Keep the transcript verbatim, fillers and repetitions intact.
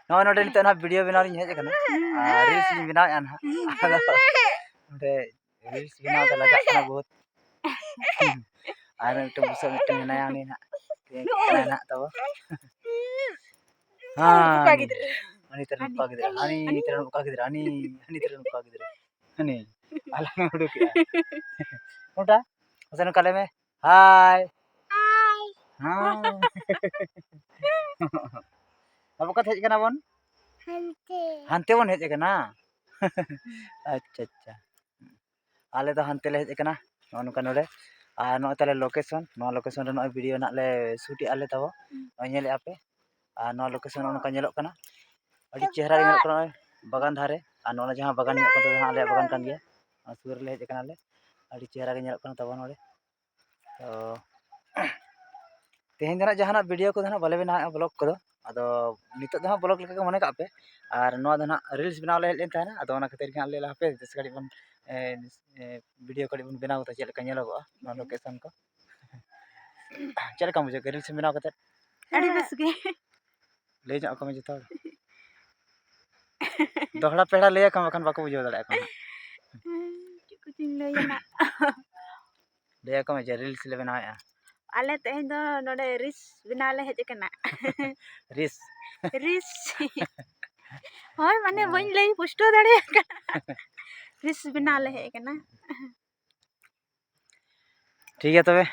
ᱱᱚᱜᱼᱚᱭ ᱱᱚᱰᱮ ᱱᱤᱛᱚᱜ ᱱᱟᱦᱟᱜ ᱵᱷᱤᱰᱤᱭᱳ ᱵᱮᱱᱟᱣ ᱞᱤᱧ ᱦᱮᱡ ᱟᱠᱟᱱᱟ ᱟᱨ ᱨᱤᱞᱥ ᱞᱤᱧ ᱵᱮᱱᱟᱣᱮᱫᱼᱟ ᱱᱟᱦᱟᱜ᱾ ᱟᱫᱚ ᱱᱚᱰᱮ ᱨᱤᱞᱥ ᱵᱮᱱᱟᱣ ᱫᱚ ᱞᱟᱡᱟᱜ ᱠᱟᱱᱟ ᱵᱚᱦᱩᱛ᱾ ᱟᱨ ᱢᱤᱫᱴᱮᱱ ᱵᱩᱥᱟᱹᱜ ᱢᱤᱫᱴᱮᱱ ᱢᱮᱱᱟᱭᱟ, ᱩᱱᱤ ᱱᱟᱦᱟᱜ ᱠᱟᱱᱟᱭ ᱱᱟᱦᱟᱜ ᱛᱟᱵᱚ᱾ ᱦᱮᱸ, ᱦᱟᱹᱱᱤ ᱛᱟᱨᱮᱱ ᱚᱠᱟ ᱜᱤᱫᱽᱨᱟᱹ, ᱦᱟᱹᱱᱤ ᱛᱟᱨᱮᱱ ᱚᱠᱟ ᱜᱤᱫᱽᱨᱟᱹ, ᱦᱟᱹᱱᱤ, ᱦᱟᱹᱱᱤ ᱛᱟᱨᱮᱱ ᱚᱠᱟ ᱜᱤᱫᱽᱨᱟᱹ, ᱦᱟᱹᱱᱤ᱾ ᱟᱞᱟᱝ ᱩᱰᱩᱠᱮᱜᱼᱟ᱾ ᱱᱚᱰᱟ, ᱢᱟᱥᱮ ᱱᱚᱝᱠᱟ ᱞᱟᱹᱭ ᱢᱮ, ᱦᱟᱭ᱾ ᱦᱮᱸ᱾ ᱟᱵᱚ ᱚᱠᱟᱛᱮ ᱦᱮᱡ ᱠᱟᱱᱟ ᱵᱚᱱ? ᱦᱟᱱᱛᱮ᱾ ᱦᱟᱱᱛᱮ ᱵᱚᱱ ᱦᱮᱡ ᱟᱠᱟᱱᱟ? ᱟᱪᱪᱷᱟ, ᱟᱪᱪᱷᱟ᱾ ᱟᱞᱮ ᱫᱚ ᱦᱟᱱᱛᱮ ᱞᱮ ᱦᱮᱡ ᱟᱠᱟᱱᱟ, ᱱᱚᱜᱼᱚ ᱱᱚᱝᱠᱟ ᱱᱚᱰᱮ᱾ ᱟᱨ ᱱᱚᱜᱼᱚᱭ ᱛᱟᱞᱮ ᱞᱳᱠᱮᱥᱚᱱ, ᱱᱚᱣᱟ ᱞᱳᱠᱮᱥᱚᱱ ᱨᱮ ᱱᱚᱜᱼᱚᱭ ᱵᱷᱤᱰᱤᱭᱳ ᱱᱟᱜ ᱞᱮ ᱥᱩᱴᱮᱜᱼᱟ ᱞᱮ ᱛᱟᱵᱚ᱾ ᱦᱩᱸ᱾ ᱱᱚᱜᱼᱚᱭ ᱧᱮᱞᱮᱜᱼᱟ ᱯᱮ᱾ ᱟᱨ ᱱᱚᱣᱟ ᱞᱳᱠᱮᱥᱚᱱ ᱱᱚᱜᱼᱚ ᱱᱚᱝᱠᱟ ᱧᱮᱞᱚᱜ ᱠᱟᱱᱟ᱾ ᱟᱹᱰᱤ ᱪᱮᱦᱨᱟ ᱜᱮ ᱧᱮᱞᱚᱜ ᱠᱟᱱᱟ ᱱᱚᱜᱼᱚᱭ ᱵᱟᱜᱟᱱ ᱫᱷᱟᱨᱮ᱾ ᱟᱨ ᱱᱚᱜᱼᱚ ᱱᱚᱣᱟ ᱡᱟᱦᱟᱸ ᱵᱟᱜᱟᱱ ᱧᱮᱞᱚᱜ ᱠᱟᱱ ᱛᱟᱵᱚᱱᱟ, ᱟᱞᱮᱭᱟᱜ ᱵᱟᱜᱟᱱ ᱠᱟᱱ ᱜᱮᱭᱟ᱾ ᱟᱨ ᱥᱩᱨ ᱨᱮᱞᱮ ᱦᱮᱡ ᱟᱠᱟᱱᱟᱞᱮ᱾ ᱟᱹᱰᱤ ᱪᱮᱦᱨᱟ ᱜᱮ ᱧᱮᱞᱚᱜ ᱠᱟᱱᱟ ᱛᱟᱵᱚᱱ ᱱᱚᱰᱮ᱾ ᱛᱚ, ᱛᱮᱦᱮᱧ ᱫᱚ ᱱᱟᱜ ᱡᱟᱦᱟᱱᱟᱜ ᱵᱷᱤᱰᱤᱭᱳ ᱠᱚᱫᱚ ᱱᱟᱜ ᱵᱟᱞᱮ ᱵᱮᱱᱟᱣᱮᱫᱼᱟ, ᱵᱞᱚᱜ ᱠᱚᱫᱚ᱾ ᱟᱫᱚ ᱱᱤᱛᱚᱜ ᱫᱚ ᱦᱟᱸᱜ ᱵᱞᱚᱜ ᱞᱮᱠᱟ ᱜᱮ ᱢᱚᱱᱮ ᱠᱟᱜ ᱯᱮ᱾ ᱟᱨ ᱱᱚᱣᱟ ᱫᱚ ᱱᱟᱜ ᱨᱤᱞᱥ ᱵᱮᱱᱟᱣ ᱞᱮ ᱦᱮᱡ ᱞᱮᱱ ᱛᱟᱦᱮᱱᱟ, ᱟᱫᱚ ᱚᱱᱟ ᱠᱷᱟᱹᱛᱤᱨ ᱜᱮ ᱦᱟᱸᱜ ᱞᱮ ᱞᱟᱦᱟ ᱯᱮ ᱫᱮᱥ ᱜᱷᱟᱹᱲᱤᱡ ᱵᱚᱱ, ᱮ, ᱮ, ᱵᱷᱤᱰᱤᱭᱳ ᱠᱟᱹᱴᱤᱡ ᱵᱚᱱ ᱵᱮᱱᱟᱣ ᱠᱟᱛᱮ ᱪᱮᱫ ᱞᱮᱠᱟ ᱧᱮᱞᱚᱜᱚᱜᱼᱟ ᱱᱚᱣᱟ ᱞᱳᱠᱮᱥᱚᱱ ᱠᱚ᱾ ᱪᱮᱫ ᱞᱮᱠᱟᱢ ᱵᱩᱡᱷᱟᱹᱣ ᱠᱮᱫᱟ ᱨᱤᱞᱥ ᱵᱮᱱᱟᱣ ᱠᱟᱛᱮ? ᱟᱹᱰᱤ ᱵᱮᱥ ᱜᱮ᱾ ᱞᱟᱹᱭ ᱧᱚᱜ ᱟᱠᱚ ᱢᱮ ᱡᱚᱛᱚ ᱦᱚᱲ᱾ ᱫᱚᱦᱲᱟ ᱯᱮᱦᱲᱟ ᱞᱟᱹᱭ ᱟᱠᱚ ᱢᱮ, ᱵᱟᱠᱷᱟᱱ ᱵᱟᱠᱚ ᱵᱩᱡᱷᱟᱹᱣ ᱫᱟᱲᱮᱭᱟᱜᱼᱟ ᱠᱚ ᱦᱟᱸᱜ᱾ ᱪᱮᱫ ᱠᱚᱪᱚᱧ ᱞᱟᱹᱭᱟ ᱱᱟᱜ᱾ ᱞᱟᱹᱭ ᱟᱠᱚ ᱢᱮ ᱡᱮ ᱨᱤᱞᱥ ᱞᱮ ᱵᱮᱱᱟᱣᱮᱫᱼᱟ᱾ ᱟᱞᱮ ᱛᱮᱦᱮᱧ ᱫᱚ ᱱᱚᱰᱮ ᱨᱤᱞᱥ ᱵᱮᱱᱟᱣ ᱞᱮ ᱦᱮᱡ ᱟᱠᱟᱱᱟ᱾ ᱨᱤᱞᱥ? ᱨᱤᱞᱥ᱾ ᱦᱳᱭ, ᱢᱟᱱᱮ ᱦᱮᱸ᱾ ᱵᱟᱹᱧ ᱞᱟᱹᱭ ᱯᱩᱥᱴᱟᱹᱣ ᱫᱟᱲᱮᱭᱟᱜ ᱠᱟᱱᱟ᱾ ᱨᱤᱞᱥ ᱵᱮᱱᱟᱣ ᱞᱮ ᱦᱮᱡ ᱟᱠᱟᱱᱟ᱾ ᱴᱷᱤᱠ ᱜᱮᱭᱟ ᱛᱚᱵᱮ,